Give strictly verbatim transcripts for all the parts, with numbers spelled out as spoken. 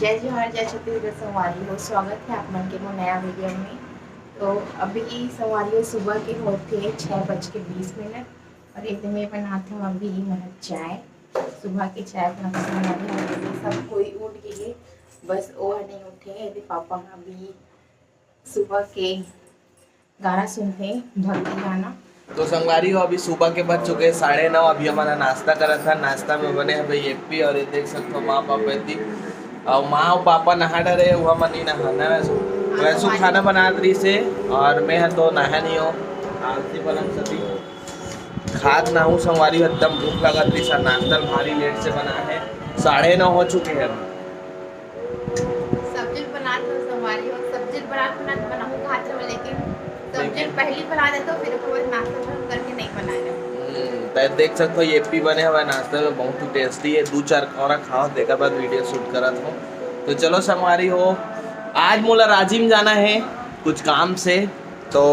जय जोहार, जय छत्तीसगढ़ संगवारी हो, स्वागत है आप मन के मोर नया वीडियो में। तो अभी संगवारी हो, सुबह के होथे छः बज के बीस मिनट और ये मैं बनात हूँ अभी मैं चाय। सुबह के चाय बनात हूँ संगवारी हो, अभी सब कोई उठ गए, बस वो नहीं उठे। अभी पापा अभी सुबह के गाना सुनते हैं, भक्ति गाना। तो संगवारी हो, अभी सुबह के बज चुके हैं साढ़े नौ। अभी हमन ह नाश्ता करत हन। नाश्ता में बने हवे येप्पी और ये देख सकथो माँ बाप बेटी और माँ और पापा नहा डरे, वो हमन नहीं नहा ना वैसु। वैसु खाना बनात रही से और मैं ह तो नहा नहीं हो, आलसी पलंग सती खात ना हूँ संगवारी हो, एकदम भूख लगत रही सर। नाश्ता भारी लेट से बना है, साढ़े नौ हो चुके हैं। सब्जी बनात हो संगवारी हो, सब्जी बनात बनात बनाहूँ खात रहो, लेकिन सब्जी लेकिन पहली बना देते हो, फिर ओकर बाद नाश्ता हम करके नहीं बनाए रहो। हम्म, तो देख सकते हो येप्पी बने हवे नाश्ता में, बहुत ही टेस्टी है। दो चार कौरा खाओ, तेकर बाद वीडियो शूट करत हो। तो चलो संगवारी हो, आज मोला राजिम जाना है कुछ काम से, तो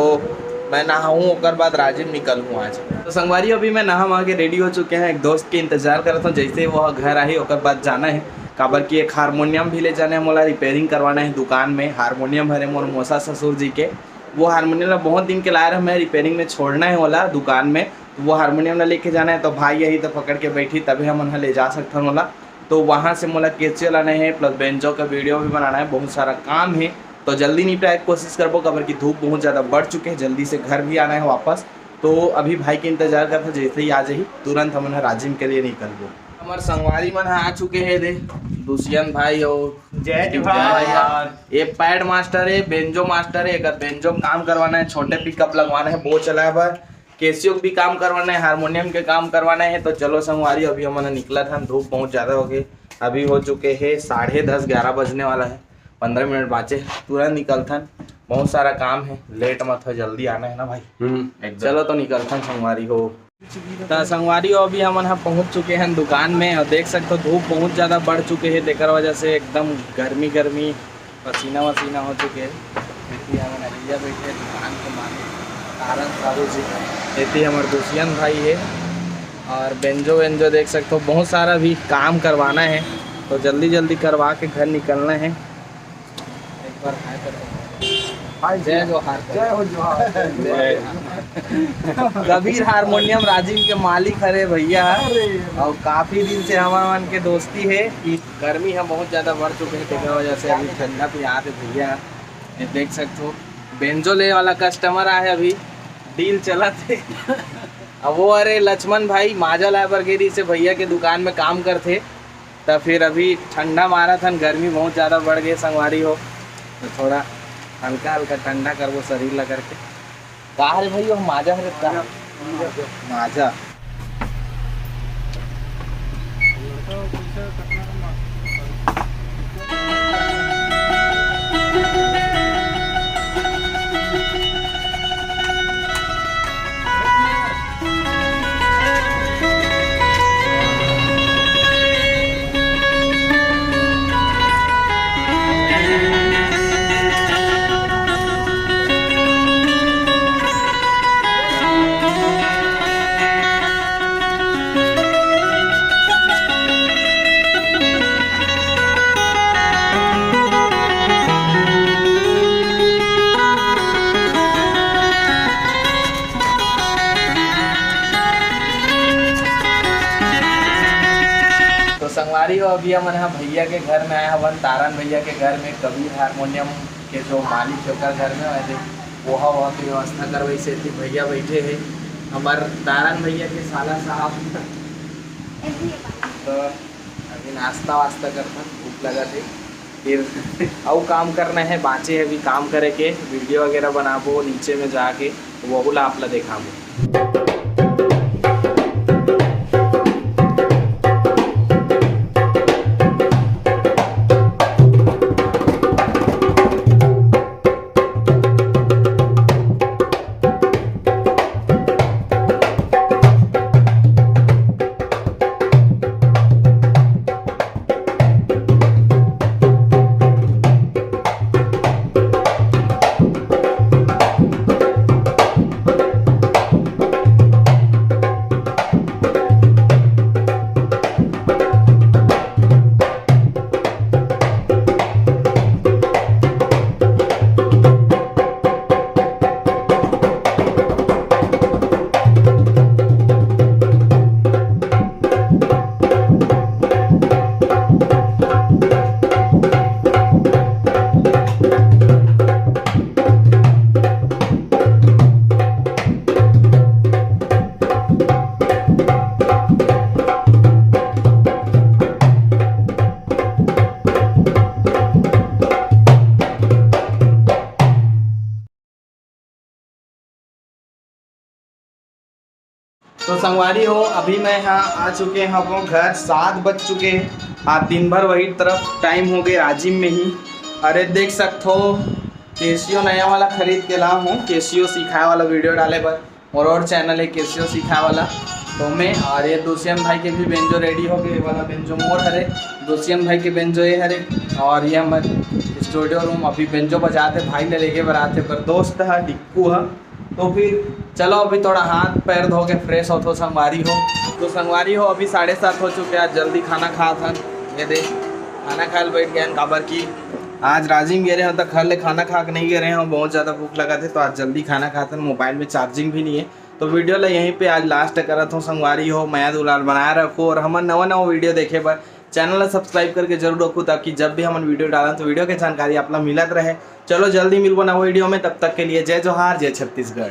मैं नहाऊँ, ओकर बाद राजिम निकलूँ आज। तो संगवारी, अभी मैं नहा वहा के रेडी हो चुके हैं, एक दोस्त के इंतजार करत हूँ, जैसे ही वो घर आही ओकर बाद जाना है, काबर कि एक हारमोनियम भी ले जाना है मोला, रिपेयरिंग करवाना है दुकान में। हारमोनियम हरे मोर मौसा ससुर जी के, वो हारमोनियम ला बहुत दिन के लाए रहे, मैं रिपेयरिंग में छोड़ना है ओला दुकान में, तो वो हारमोनियम ला लेके जाना है। तो भाई यही तो पकड़ के बैठी, तभी हम उन्हें ले जा सकथन ओला। तो वहाँ से मोला कैसियो लाना है, प्लस बेंजो का वीडियो भी बनाना है, बहुत सारा काम है। तो जल्दी निपटाए के कोशिश करबो, काबर कि धूप बहुत ज़्यादा बढ़ चुके हैं, जल्दी से घर भी आना है वापस। तो अभी भाई के इंतजार करते, जैसे ही आ जाही तुरंत हमन ह राजिम के लिए निकलबो। हमर संगवारी मन ह आ चुके हैं रे, दुष्यंत भाई हो, जय जोहार। ये पैड मास्टर है, बेंजो मास्टर है, अगर बेंजो काम करवाना है, छोटे पिकअप लगवाना है, वो चलाए बर कैसियो के भी काम करवाना है, हारमोनियम के काम करवाना है। तो चलो संगवारी, अभी हमन निकलत हन, धूप बहुत ज़्यादा हो गए, अभी हो चुके हैं साढ़े दस, ग्यारह बजने वाला है, पंद्रह मिनट बाँचे, तुरंत निकलथन, बहुत सारा काम है, लेट मत हो, जल्दी आना है ना भाई। हम्म, एकदम। चलो तो निकलथन संगवारी हो। त संगवारी हो, अभी हमन ह पहुँच चुके हैं दुकान में और देख सकते हो धूप बहुत ज़्यादा बढ़ चुके हैं, तेकर वजह से एकदम गर्मी गर्मी पसीना वसीना हो चुके हैं। देखिए हमन भैया बैठे दुकान के मालिक तारन साहू जी, एती हमर दुष्यंत भाई है और बेंजो वेंजो देख सकते हो बहुत सारा भी काम करवाना है, तो जल्दी जल्दी करवा के घर निकलना है। एक बार हाय कर दो। हाय जय जोहार। जय हो जोहार। जय। कबीर हारमोनियम राजिम के मालिक हरे भैया, अरे। और काफी दिन से हमर मन के दोस्ती है। गर्मी ह बहुत ज्यादा बढ़ चुके हैं, तेकर वजह से अभी ठंडा पियात है भैया। ये देख सकते हो बेंजो ले वाला कस्टमर आए, अभी डील चलत है। अब वो अरे लक्ष्मण भाई माजा लाए बर गे रहिस हे, भैया के दुकान में काम करथे, त फिर अभी ठंडा मारत हन, गर्मी बहुत ज्यादा बढ़ गए संगवारी हो, तो थोड़ा हल्का हल्का ठंडा करबो शरीर ला करके। का हरे भाई, वो माजा हरे का? माजा। तो संगवारी हो, अभी हमन ह भैया के घर में आए हवन, तारन भैया के घर में, कबीर हारमोनियम के जो मालिक हे ओकर घर में। वैसे ओहा, ओहा के व्यवस्था करवाइस हे, एती भैया बैठे हे, हमर तारन भैया के साला साहब। तो अभी नाश्ता वास्ता करथन, भूख लगत हे। फिर अउ काम करना है, बाँचे है अभी काम करे के, वीडियो वगैरह बनाबो, नीचे में जाके वहू ला आप ला देखाबो। तो संगवारी हो, अभी मैं हा आ चुके हवं घर, सात बज चुके हैं। आज दिन भर वही तरफ टाइम हो गए राजिम में ही। अरे देख सकत हो, केसियो नया वाला खरीद के ला हूँ, केसियो सिखाए वाला वीडियो डाले बर। और, और चैनल है केसियो सिखाए वाला, तो मैं और ये दुष्यंत भाई के भी बेंजो रेडी हो गए। ये वाला बेंजो मोर हरे, दुष्यंत भाई के बेंजो ये हरे। और ये हमर स्टूडियो रूम, अभी बेंजो बजाते भाई ले लेके बर आते, पर दोस्त हा टिक्कू हा। तो फिर चलो, अभी थोड़ा हाथ पैर धो के फ्रेश होथो संगवारी हो। तो संगवारी हो, अभी साढ़े सात हो चुके हैं, आज जल्दी खाना खात हन। ये दे, खाना खाए ल बैठ गए हन, काबर की आज राजिम गे रहे हो तो घर ले खाना खा के नहीं गे रहे हो, बहुत ज़्यादा भूख लगा थे, तो आज जल्दी खाना खात हन। मोबाइल में चार्जिंग भी नहीं है, तो वीडियो ला यहीं पे आज लास्ट करत हूँ संगवारी हो। मया दुलार बनाए रखो और हमर नवा नवा वीडियो देखे बर चैनल ला सब्सक्राइब करके जरूर रखो, ताकि जब भी हमन वीडियो डालन तो वीडियो के जानकारी आप ला मिलत रहे। चलो जल्दी मिलबो नवा वीडियो में, तब तक के लिए जय जोहार, जय छत्तीसगढ़।